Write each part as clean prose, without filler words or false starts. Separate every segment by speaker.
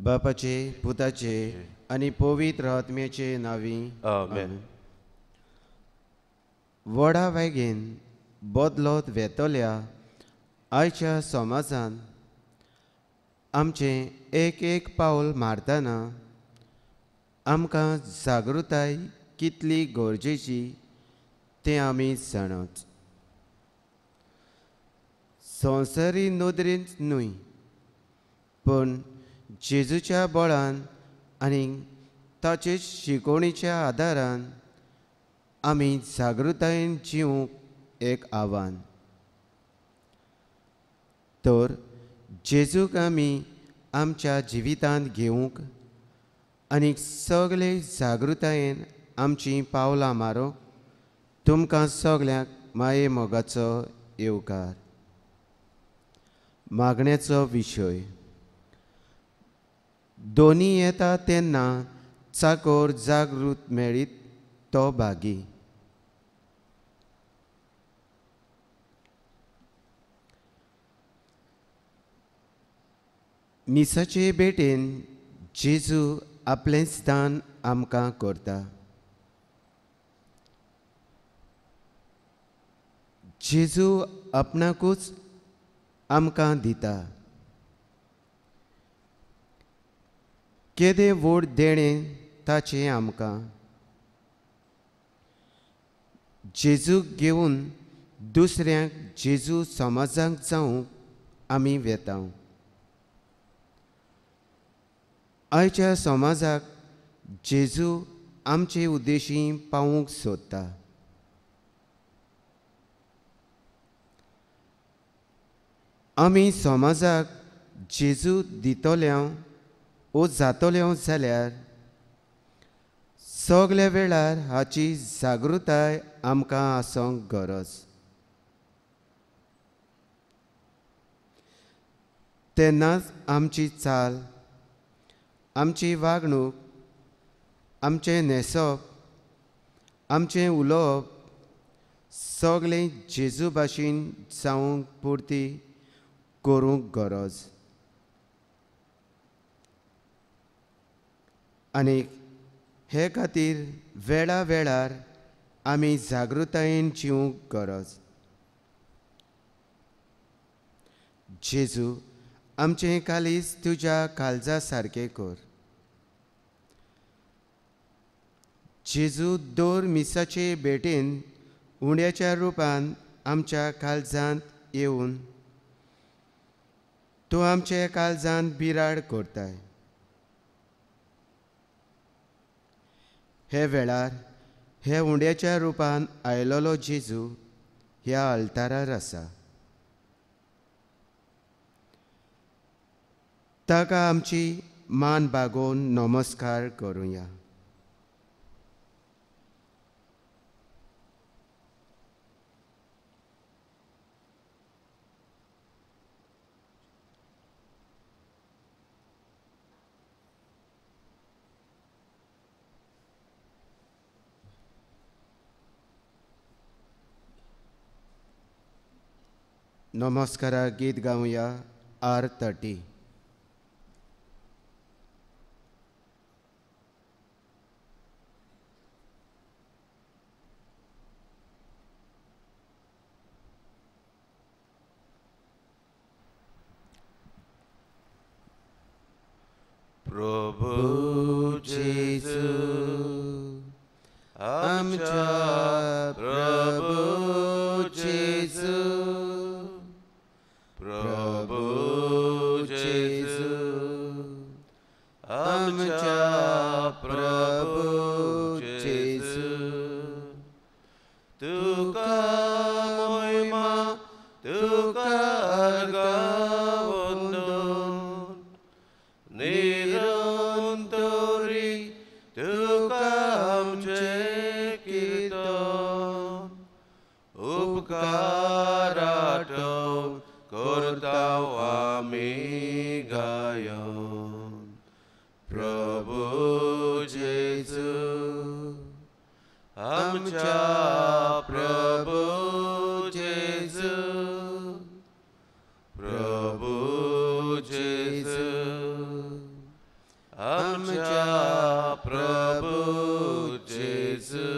Speaker 1: बापाचे पुताचे आनी पवित्र आत्म्याचे नांवी
Speaker 2: आमेन.
Speaker 1: व्हडा वेगेन बदलत वेतल्या आयच्या समाजान आमचें एक एक पावल मारतना आमकां जागृताय कितली गरजेची तें आमी जाणात. संवसारी नदरेन न्हय पूण जेजूच्या बळान आनी ताचे शिकवणीच्या आदारान आमी जागृतायेन जिवंक एक आव्हान. तर जेजूक आमी आमच्या जिवितांत घेवंक आनी सगळे जागृतायेन आमचीं पावलां मारूंक तुमकां सगल्यांक माये मोगाचो येवकार. मागण्याचो विशय दोनी येता तेन्ना चाकोर जागृत मेळीत तो भागी. मिसाचे भेटेन जेजू आपलें स्थान आमकां करता. जेजू आपणाकूच आमकां दिता. केदें व्हड देणें ताचें आमकां. जेजूक घेवन दुसऱ्यांक जेजू समाजाक जावंक आमी वेता. आयच्या समाजाक जेजू आमचे उद्देशी पावूंक सोदता. आमी समाजाक जेजू दितल्या ओ जातल्यो जाल्यार सगल्या वेळार हाची जागृताय आमकां आसूंक गरज. तेन्नाच आमची चाल, आमची वागणूक, आमचें न्हेसप, आमचें उलोवप सगळें जेजू भाशेन जावंक पुरती करूंक गरज. आनी हे खातीर वेळा वेळार आमी जागृतायेन जिवंक गरज. जेजू आमचें काळीज तुज्या काळजा सारकें कर. जेजू दर मिसाचे भेटेन उंड्याच्या रुपान आमच्या काळजांत येवन तूं आमच्या काळजांत बिराड करताय. हे वेळार हे उंड्याच्या रुपान आयलोलो जेजू ह्या अल्तारार आसा. ताका आमची मान बागोवन नमस्कार करुया. नमस्कारा गीत गावया R30.
Speaker 2: प्रभु जेजू आमच्या प्रभु जेजू, प्रभु जेजू आमच्या प्रभु जेजू, तुका मोहिमा तुका अर्घावंदन निरंतरी तुका आमचें कीर्तन उपकाराटो करता आमी गायन. प्रभु जेजू आमच्या प्रभू जेजू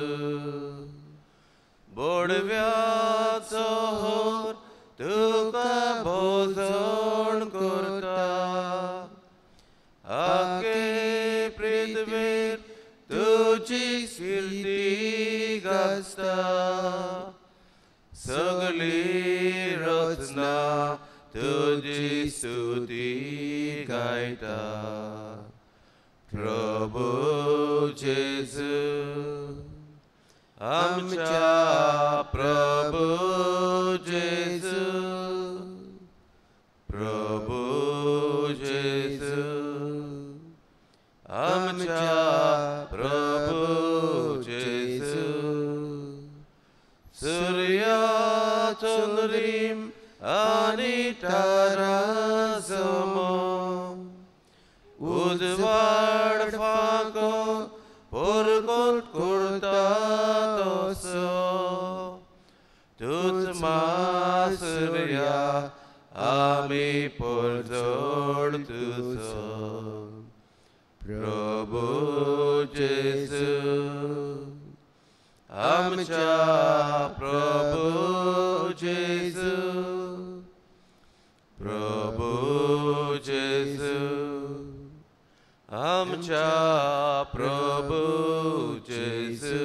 Speaker 2: बोडव्याचो होर तुका भोजन करता आके पृथ्वीर तुजी कीर्ती गाजता सगळी रचना तुजी स्तुती गायता प्रभू जेजू आमच्या प्रभू जेजू प्रभू जेजू आमच्या प्रभू जेजू सूर्या चंद्रीम आनी तारा जमो उजवाड फांको परगट करता तसो तूच मासुर्या आमी परजोड तुजो प्रभू जेजू आमच्या प्रभू जेजू प्रभू जेजू आमच्या प्रभू जेजू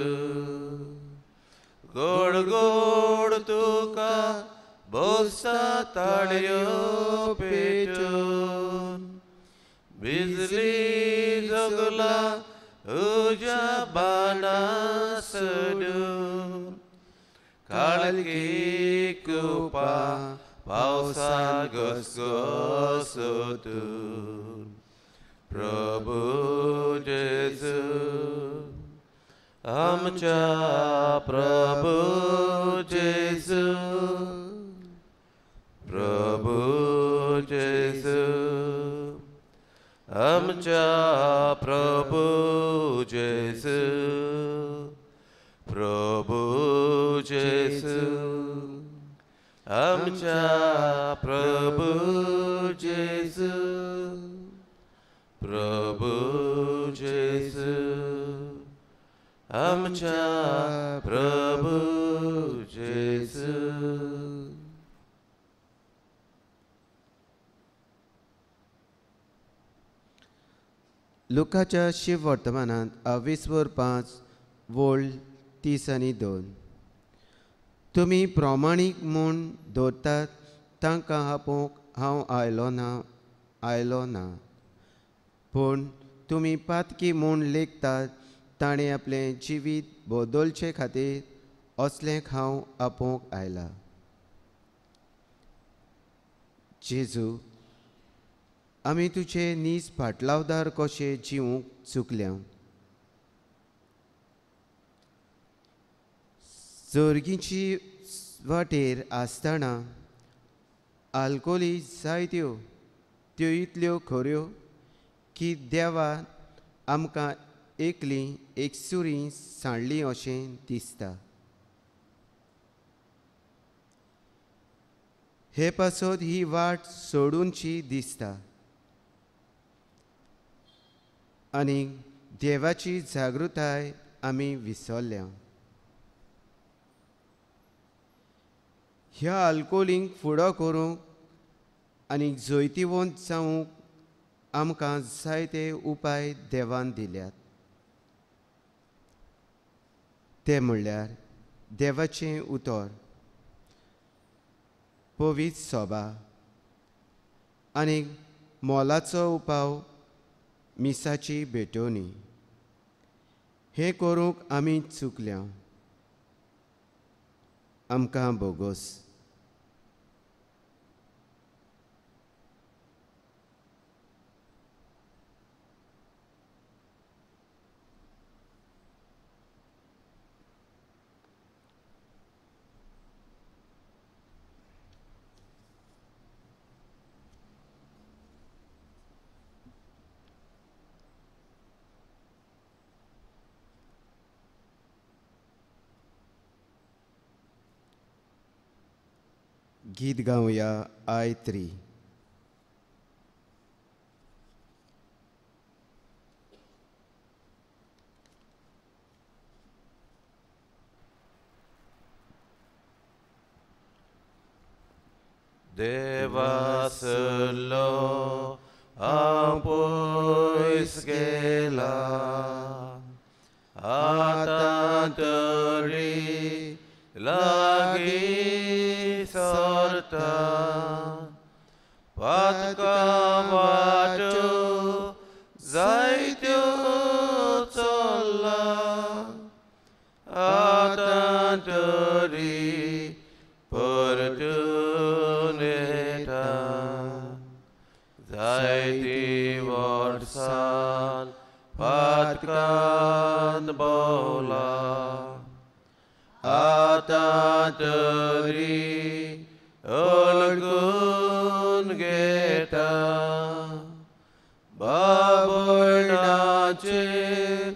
Speaker 2: गोड गोड तुका बोसा ताळयो पेटून बिजली जगला उज्या बाणा सोडून काळखी कुपा पावसान घसघसोतून प्रभू जेजू आमच्या प्रभू जेजू प्रभू जेजू आमच्या प्रभू जेजू प्रभू जेजू आमच्या प्रभू जेजू प्रभू जेजू आमच्या प्रभू जेजू.
Speaker 1: लुकाच्या शिव वर्तमानांत 20:5 32. तुमी प्रमाणीक म्हूण दवरतात तांकां आपोवंक हांव आयलो ना, पूण तुमी पातकी म्हूण लेखतात ताणें आपलें जिवीत बदलचे खातीर असलें हांव आपोवंक आयला. जेजू, आमी तुजे नीज फाटलावदार कशे जिवूंक चुकल्या. जोर्गीची वाटेर आसतना आल्कोली जायत्यो त्यो इतल्यो खऱ्यो की देवान आमकां एकली एकसुरी सांडली अशें दिसता. हे पासत ही वाट सोडूनशी दिसता आनी देवाची जागृताय आमी विसरल्या. ह्या आल्कोलींक फुडो करूंक आनी जैतिवंत जावंक आमकां जायते उपाय देवान दिल्यात. ते म्हणल्यार देवाचें उतर, पवित्र सोबा आनी मोलाचो उपाव मिसाची भेटवणी. हें करूंक आमी चुकल्या. आमकां बोगोस. गीत गावया I 3.
Speaker 2: देवासलो हांव पयस गेला आतां तरी लागीं सरता पातकां वाटो जायत्यो चल्ला आतां तरी परतून येता जायतीं वर्सां पातकांत भोंवला आतां तरी ओळखून घेता बाबणाचेर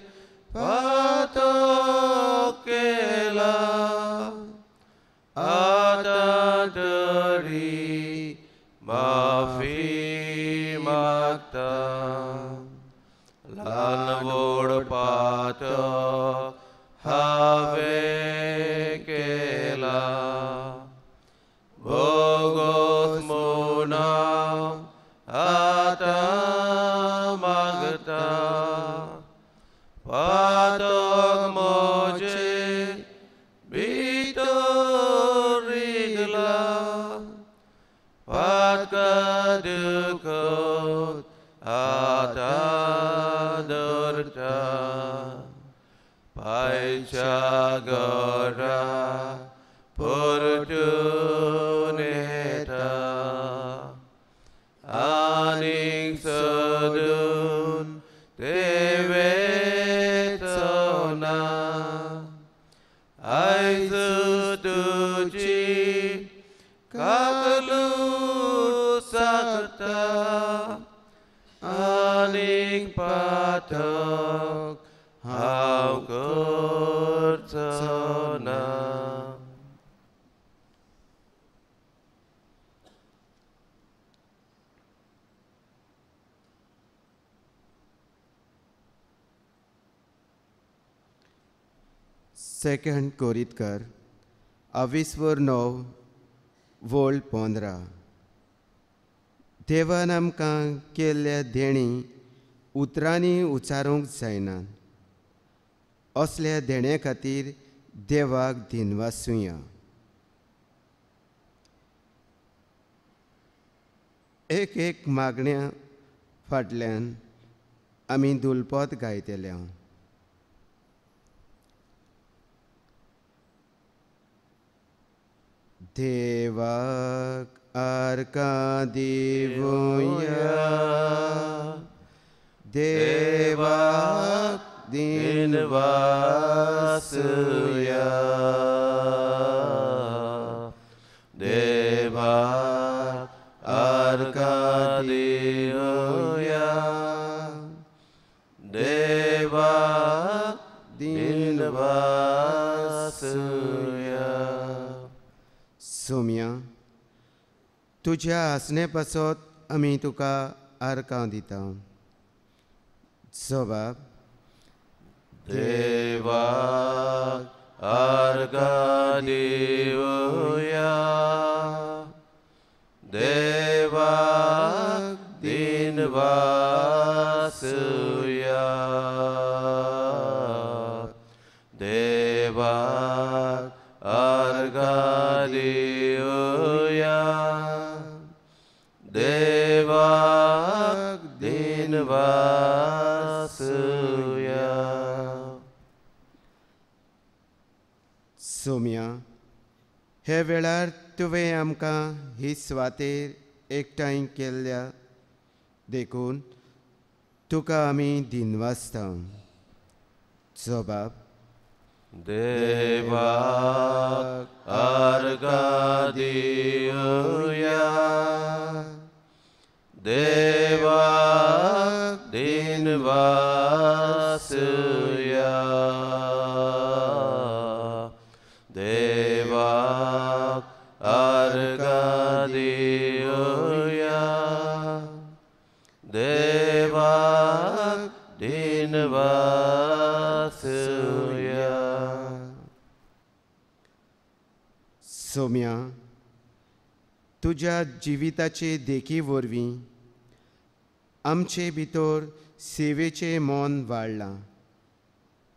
Speaker 2: पातक केला आतां तरी माफी मागता ल्हान व्हड पातक हांवें केला भोगोस म्हूण हांव आतां मागता पातक म्हजें भितर रिगला पातका दुखत आतां धरता पायच्या घरा परतून येता आनीक सोदून ते वेचो ना आयज तुजी काकलूट सांगता आनीक पातक हांव करचो ना.
Speaker 1: सेकंड कोरितकर अविस्वर 9 वोल्ड 15. देवान आमकां केल्ल्या देणी उतरांनी उच्चारूंक जायना. असल्या देणे खातीर देवाक दिनवासुया. एक एक मागण्या फाटल्यान आमी दुलपद गायतले. देवाक आर्कां दिवया, देवाक दिनवासुया,
Speaker 2: देवाक आर्कां दिवया, देवाक दिनवासुया.
Speaker 1: सोम्या, तुज्या आसणे पासत आमी तुका आर्कां दिता. जबाब:
Speaker 2: देवाक आर्गां दिवया, देवाक दिनवासुया, देवाक आर्गां दिवया, देवाक दिनवासुया.
Speaker 1: सोम्या, हे वेळार तुवें आमकां ही सुवातेर एकठांय केल्ल्या देखून तुका आमी दिनवासता. जबाब:
Speaker 2: देवाक आर्गां दिवया, देवाक दिनवासुया, देवाक आर्गां दिवया, देवाक दिनवासुया.
Speaker 1: सोम्या, तुज्या जिविताचे देखी वरवीं आमचे भितर सेवेचें मन वाडलां,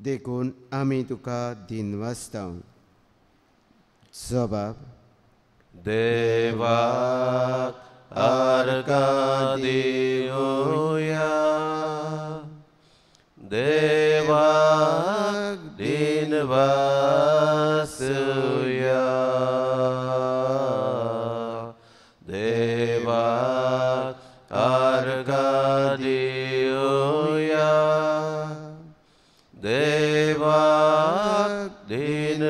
Speaker 1: देखून आमी तुका दिनवासता. जबाब
Speaker 2: देवाक आर्गां दिवया, देवाक दिनवासुया, देवाक आर्गां दिवया, देवाक दिनवासुया.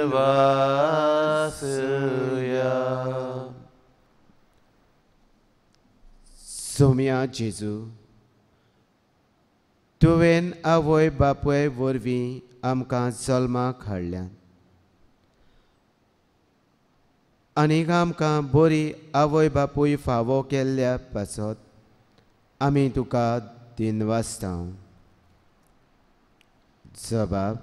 Speaker 1: सोम्या जेजू, तुवें आवय बापूय वरवीं आमकां जल्माक हाडल्यात आनी आमकां बरी आवय बापूय फावो केल्ल्या पासत आमी तुका दिनवासता. जबाब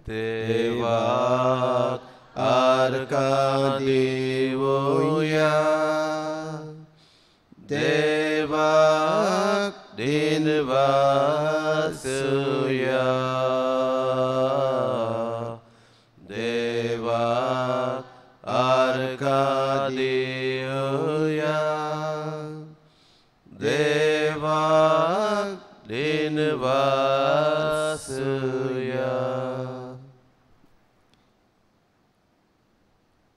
Speaker 2: देवाक आर्गां दिवया, देवाक दिनवासुया, देवाक आर्गां दिवया, देवाक दिनवासुया.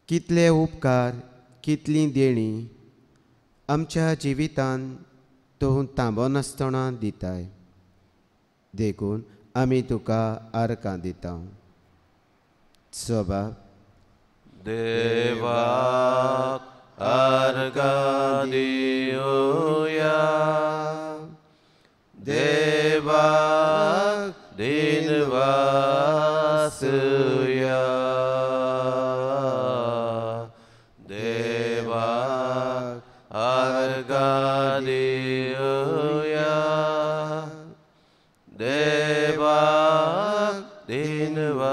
Speaker 1: कितले उपकार, कितली देणी आमच्या जिवितान तूं थांबनासतना दिताय, देखून आमी तुका आर्गां दिता. जबाब
Speaker 2: देवाक आर्गां दिवया, देवाक दिनवासुया, देवाक आर्गां दिवया, देवाक दिनवासुया.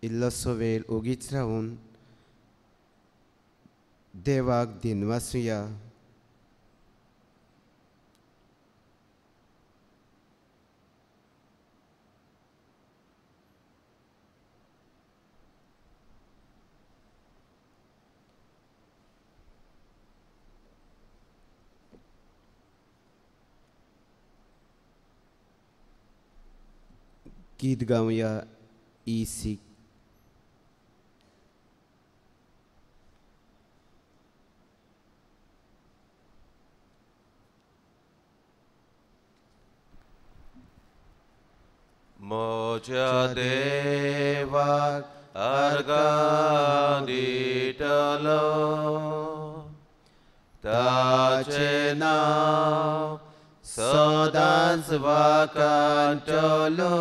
Speaker 1: इल्लोसो वेळ ओगीच रावून देवाक दिनवासुया. गीत गावया ई6.
Speaker 2: म्हज्या देवाक आर्गां दितलो, ताचें नांव सदांच वाखाणटलो.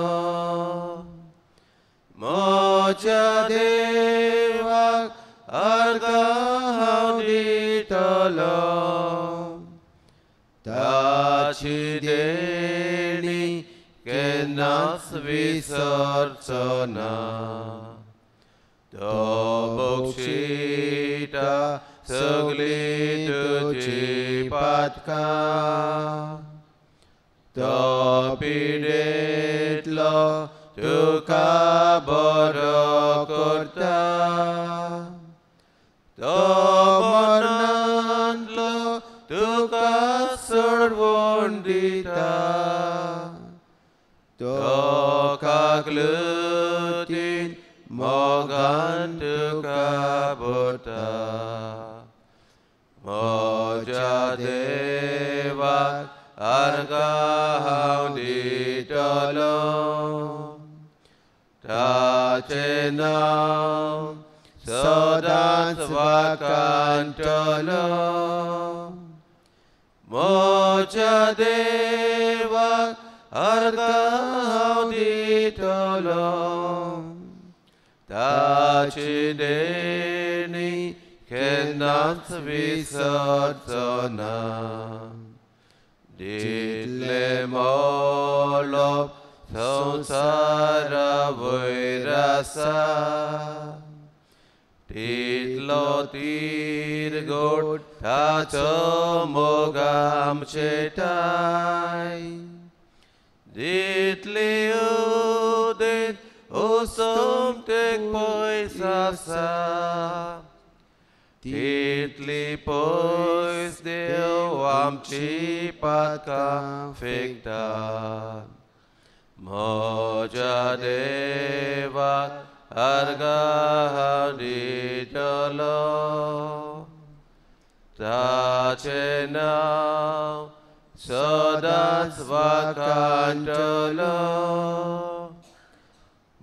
Speaker 2: म्हज्या देवाक आर्गां हांव दितलो, ताची देणी केन्नाच विसरचो ना. तो बक्षिता सगळीं तुजी पातकां, तो पिडेंतलो तुका बरो करता, तो मरणांतलो तुका सोडवण दिता, तो काकलुतीन मोगान तुका भरता. म्हज्या देवाक आर्गां हांव दितलो, ताचें नांव सदांच वाखाणटलो. म्हज्या देवाक आर्गां हांव दितलो, ताची देणी केन्नाच विसरचो ना. दितले मोलोप संवसारा वयर आसा तितलो तिरगोट ताचो मोग आमचे ठांय जितली उदेंत उसमतेक पयस आसा तितली पयस देव आमची पातकां फेकता. म्हज्या देवाक अर्घां हांव दितलो ताचें नांव सदांच वाखाणटलो.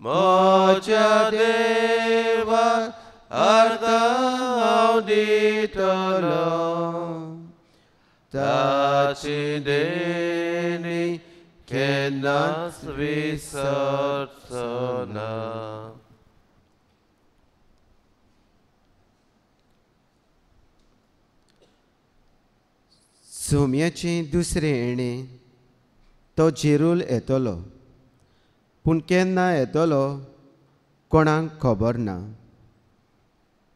Speaker 2: म्हज्या देवाक अर्घां हांव दितलो ताची देणी केन्नाच विसरचो ना.
Speaker 1: सोम्याचें दुसरें येणें तो जेरूल येतलो, पूण केन्ना येतलो कोणाक खबर ना.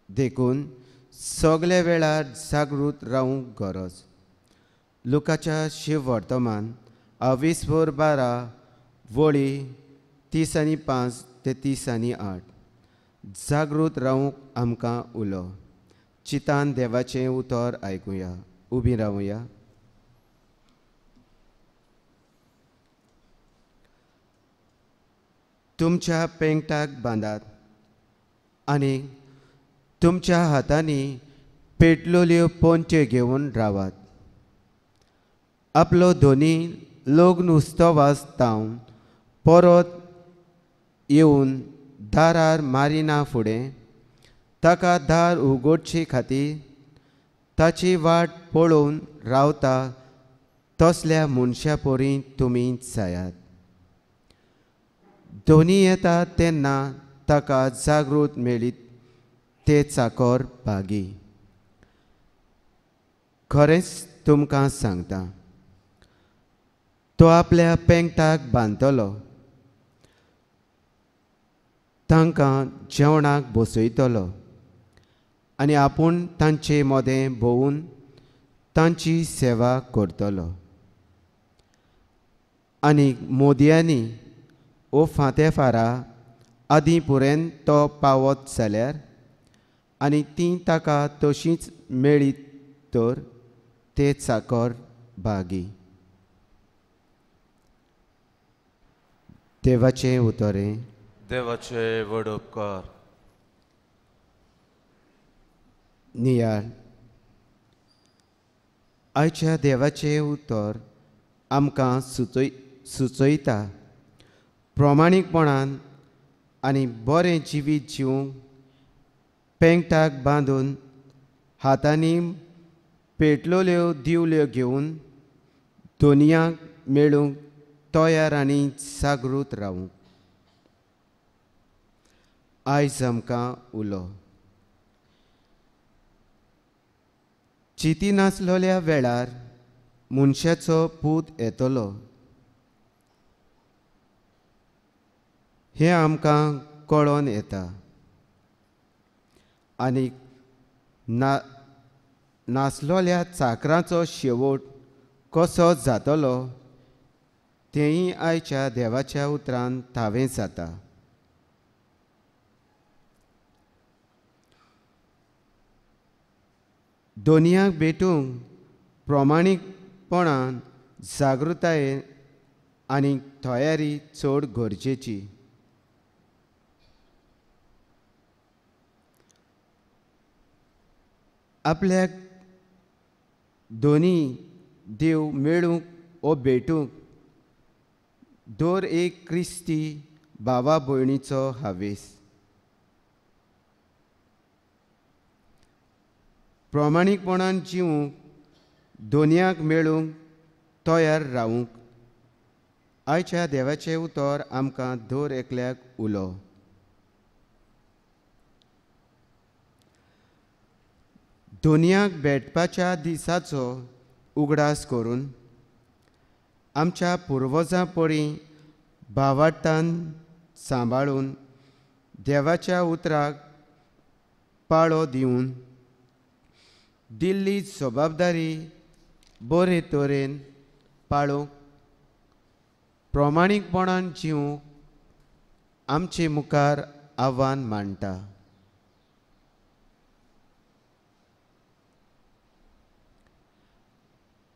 Speaker 1: देखून सगल्या वेळार जागृत रावूंक गरज. लुकाच्या शिववर्तमान 20:12 वळी 35 ते 38. जागृत रावूंक आमकां उलो. चितान देवाचें उतर आयकुया. उबी रावया. तुमच्या पेंगटाक बांदात आनी तुमच्या हातांनी पेटलोल्यो पोंचे घेवन रावात. आपलो धनी लग्न उत्सवास तावन परत येवन दारार मारिना फुडें ताका दार उगडचे खातीर ताची वाट पळोवन रावता तसल्या मनशा परी तुमी जायात. धनी येता तेन्ना ताका जागृत मेळीत ते चाकर भागी. खरेंच तुमकां सांगता, तो आपल्या पेंगटाक बांदतलो, तांकां जेवणाक बसयतलो आनी आपूण तांचे मदें भोंवून तांची सेवा करतलो. आनी मोदयांनी ओ फांतेफारा आदीं पुरेन तो पावत जाल्यार आनी तीं ताका तशींच मेळीत तर ते चाकर भागी. देवाचें उतरें.
Speaker 2: देवाचे व्हड उपकार.
Speaker 1: नियाळ. आयच्या देवाचें उतर आमकां सुचयता प्रमाणीकपणान आनी बरें जिवीत जिवूंक पेंगटाक बांदून हातांनी पेटलोल्यो दिवल्यो घेवन दोनयांक मेळूंक तयार आनी जागृत रावूंक. आयज आमकां उलो. चिती नासलोल्या वेळार मनशाचो पूत येतलो हें आमकां कळोन येता आनी नासलोल्या चाकरांचो शेवट कसो जातलो तेंय आयच्या देवाच्या उतरान थावें जाता. दोनयांक भेटूंक प्रमाणीकपणान जागृताये आनी तयारी चड गरजेची. आपल्याक दोनी देव मेळूंक ओ भेटूंक दर एक क्रिस्ती भावा भयणीचो हावेस. प्रमाणीकपणान जिवूंक दोनयांक मेळूंक तयार रावूंक आयच्या देवाचें उतर आमकां दर एकल्याक उलो. दोनयांक भेटपाच्या दिसाचो उगडास करून आमच्या पुर्वजां परी भावार्थान सांबाळून देवाच्या उतराक पाळो दिवन दिल्ली जबाबदारी बरे तरेन पाळूंक प्रामाणीकपणान जिवूंक आमचे मुखार आव्हान मांडटा.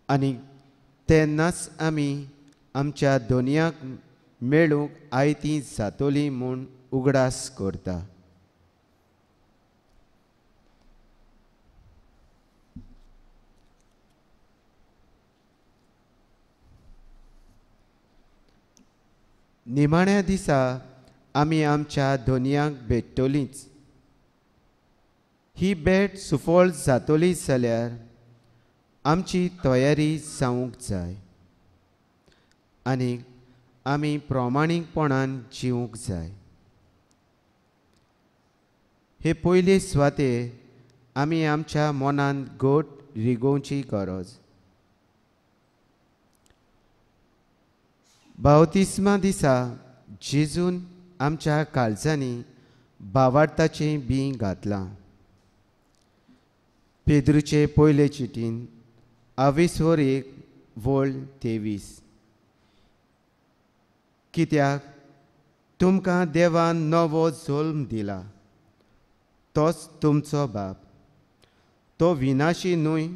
Speaker 1: आनी तेन्नाच आमी आमच्या दोनयाक मेळूंक आयती जातली म्हूण उगडास करता. निमाण्या दिसा आमी आमच्या दोनयाक भेट्टलींच. ही भेट सुफळ जातली जाल्यार आमची तयारी जावंक जाय आनी आमी प्रामाणीकपणान जिवंक जाय. हे पयले सुवातेर आमी आमच्या मनांत गोट रिगोवची गरज. बावतिस्मा दिसा जेजून आमच्या काळजांनी भावार्थाचें बीं घातलां. पेद्रूचे पयले चिटीन आवीसवर 1 वळ 23. कित्याक तुमकां देवान नवो जल्म दिला, तोच तुमचो बाप. तो विनाशी न्हय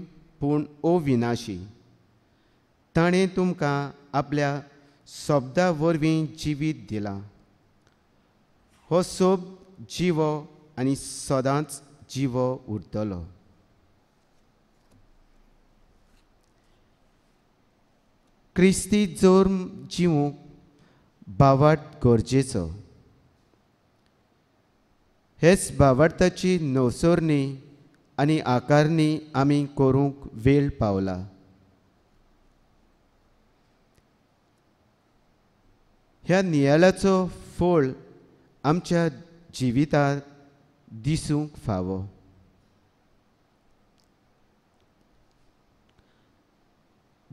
Speaker 1: पूण अविनाशी. ताणें तुमकां आपल्या शब्दा वरवीं जिवीत दिलां. हो शब्द जिवो आनी सदांच जिवो उरतलो. क्रिस्ती जल्म जिवूंक भावार्थ गरजेचो. हेच भावार्थाची नवसरणी आनी आकारणी आमी करूंक वेळ पावला. ह्या नियाळाचो फळ आमच्या जिवितांत दिसूंक फावो.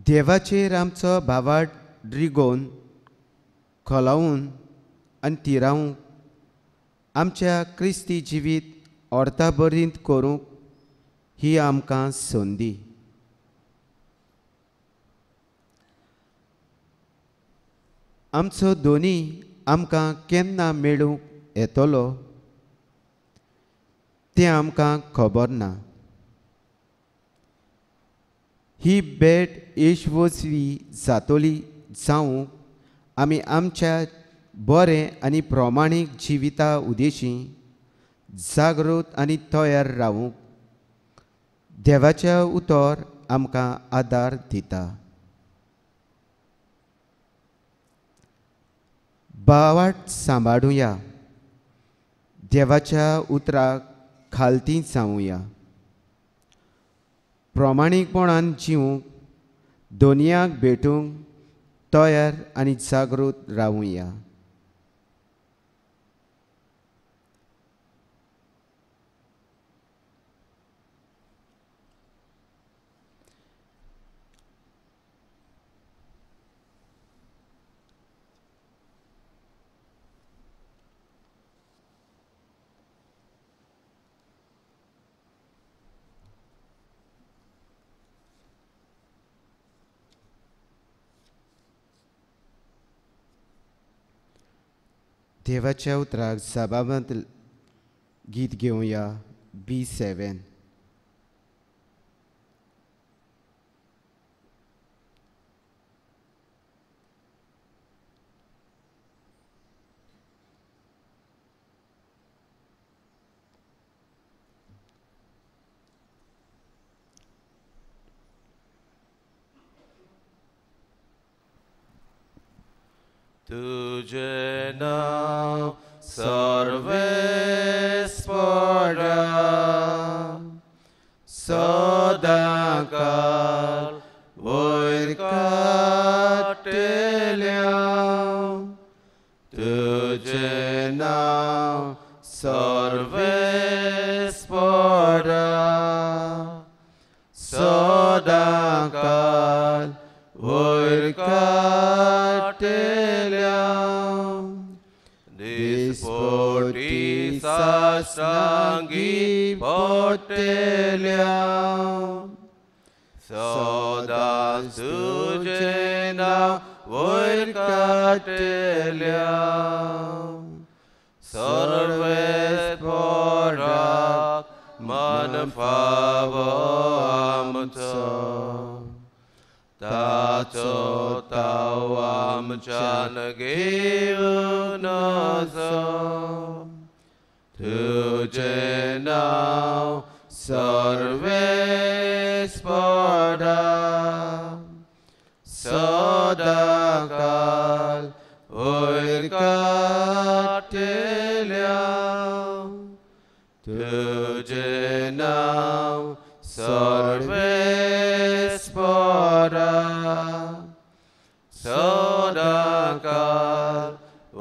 Speaker 1: देवाचेर आमचो भावार्थ रिगोवन खोलावन आनी तिरावंक आमच्या क्रिस्ती जिवीत अर्थाभरीत करूंक ही आमकां संदी. आमचो दोनी आमकां केन्ना मेळूंक येतलो तें आमकां खबर ना. ही भेट यशस्वी जातली जावंक आमी आमच्या बरें आनी प्रमाणीक जिविता उद्देशी जागृत आनी तयार रावूंक देवाचें उतर आमकां आदार दिता. भावार्थ सांबाळुया, देवाच्या उतराक खालती जावुया, प्रमाणीकपणान जिवूंक दोनयाक भेटूंक तयार आनी जागृत रावुया. देवाच्या उतराक जबाबांत गीत घेवया B7.
Speaker 2: तुझे नाव सर्वेस्परा सदाकाल वयर काडटल्या. तुझे नाव सर्वेस्परा सदाकाल वयर काडटल्या. साश्टांगी पडटल्या सदांच तुजें नांव वयर काडटल्या सर्वेस्पराक मन फावो आमचो ताचो ताव आमच्यान घेवन नजो तुजें नांव सर्वेस्परा सदाकाल वयर काडटल्या तुजें नांव सर्वेस्परा सदाकाल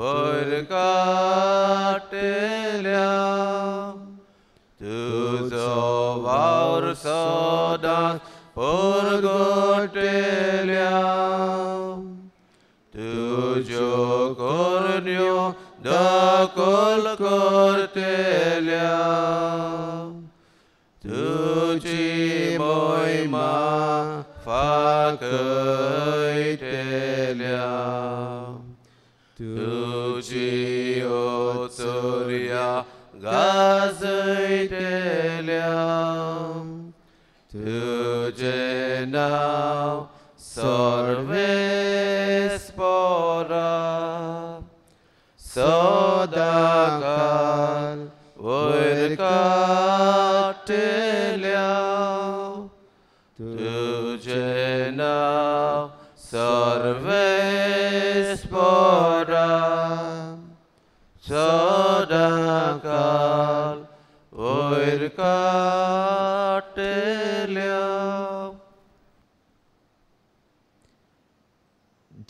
Speaker 2: वयर काडटल्या तुजो वावर सदांच परगटल्या तुज्यो करण्यो दखल करतल्या तुजी मोहिमा फाकयतल्या तुजी ओचर्या गाजयतल्या तुजें नांव सर्वेस्परा सदाकाल वयर काडटल्या तुजें नांव सर्वेस्परा सदाकाल वयर काडटल्या.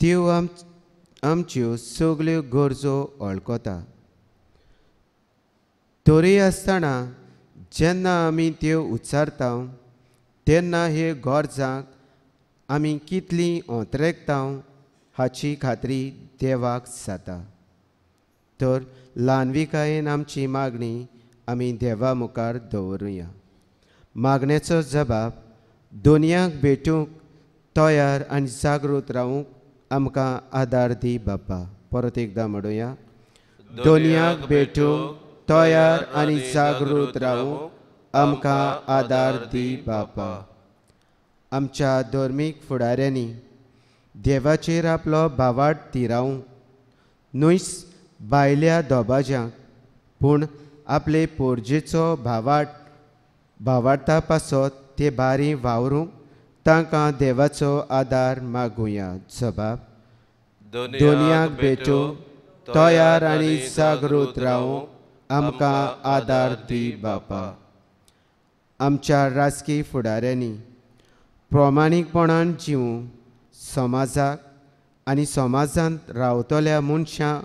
Speaker 1: देव आमच्यो सगल्यो गरजो वळखता तरी आसतना जेन्ना आमी त्यो उच्चारता तेन्ना हे गरजांक आमी कितली ओंतरेकता हाची खात्री देवाक जाता. तर ल्हानविकायेन आमची मागणी आमी देवा मुखार दवरुया. मागण्याचो जबाब दुनियाक भेटूंक तयार आनी जागृत रावूंक आमकां आदार दी बापा. परत एकदां म्हणुया, दुनियाक भेटूंक तयार आनी जागृत रावूंक आमकां आदार दी बापा. आमच्या धर्मीक फुडाऱ्यांनी देवाचेर आपलो भावार्थ तिरावंक न्हयच भायल्या दबाज्यांक पूण आपले पोरजेचो भावार्था पासत ते बारी वावरूंक तांकां देवाचो आदार मागुया. जबाब दुनियाक भेटूंक तयार आनी जागृत रावूंक आमकां आदार दी बापा. आमच्या राजकी फुडाऱ्यांनी प्रमाणीकपणान जिवूं समाजाक आनी समाजांत रावतल्या मनशां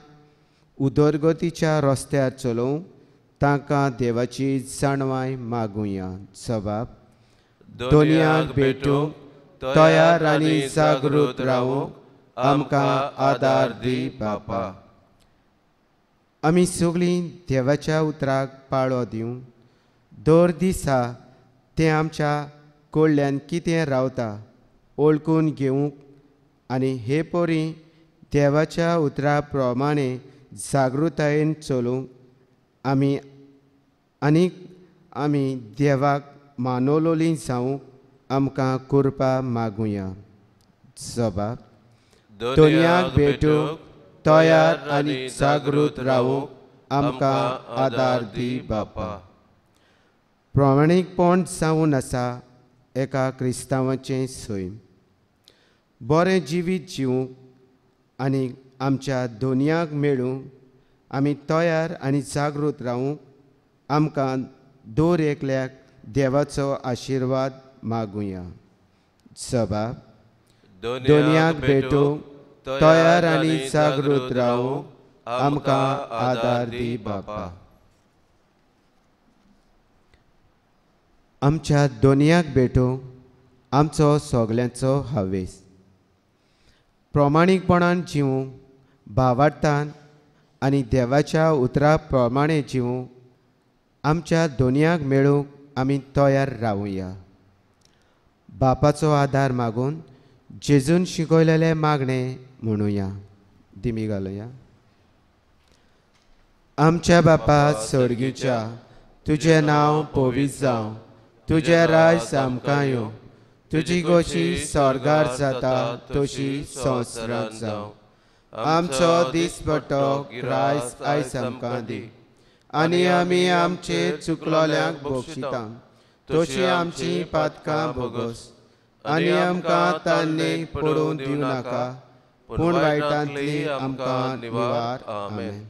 Speaker 1: उदरगतीच्या रस्त्यार चलोवंक तांकां देवाची जाणवाय मागुया. जबाब दुनियाक भेटूंक तयार आनी जागृत रावूंक आमकां आदार दी बापा. आमी सगळीं देवाच्या उतराक पाळो दिवं दर दिसा तें आमच्या कडल्यान कितें रावता वळखून घेवंक आनी हे परी देवाच्या उतरा प्रमाणे जागृतायेन चलूंक आमी आनीक आमी देवाक मानवलोली जावंक आमकां कृपा मागुया. जबाब दुनियाक भेटूंक तयार आनी जागृत रावूंक आमकां आदार दी बापा. प्रमाणीकपण जावन आसा एका क्रिस्तांवाचें सैम बरें जिवीत जिवूंक आनी आमच्या दुनियाक मेळूंक आमी तयार आनी जागृत रावूंक आमकां दर एकल्याक देवाचो आशिर्वाद मागुया. जबाब दुनियाक भेटूंक तयार आनी जागृत रावूंक आमकां आदार दी बापा. आमच्या दुनियाक भेटूंक आमचो सगल्यांचो हावेस प्रमाणीकपणान जिवूंक भावार्थान आनी देवाच्या उतरा प्रमाणे जिवूंक आमच्या दोनयाक मेळूंक आमी तयार रावुया. बापाचो आदार मागून जेजून शिकयलेलें मागणें म्हणुया. दिमी घालुया. आमच्या बापा स्वर्गीच्या, तुजें नांव पवित्र जावं, तुजें राज आमकां येवं, तुजी गोशी स्वर्गार जाता तशी संवसारांत जावं. आमचो दिसपट्टो ग्रास आयज आमकां दी, आनी आमी आमचे चुकलोल्यांक बक्षिता तशी आमची पातकां भोगोस, आनी आमकां तान्ने पडोवन दिवं नाका, पूण वायटांतली आमकां निवार. आमेन.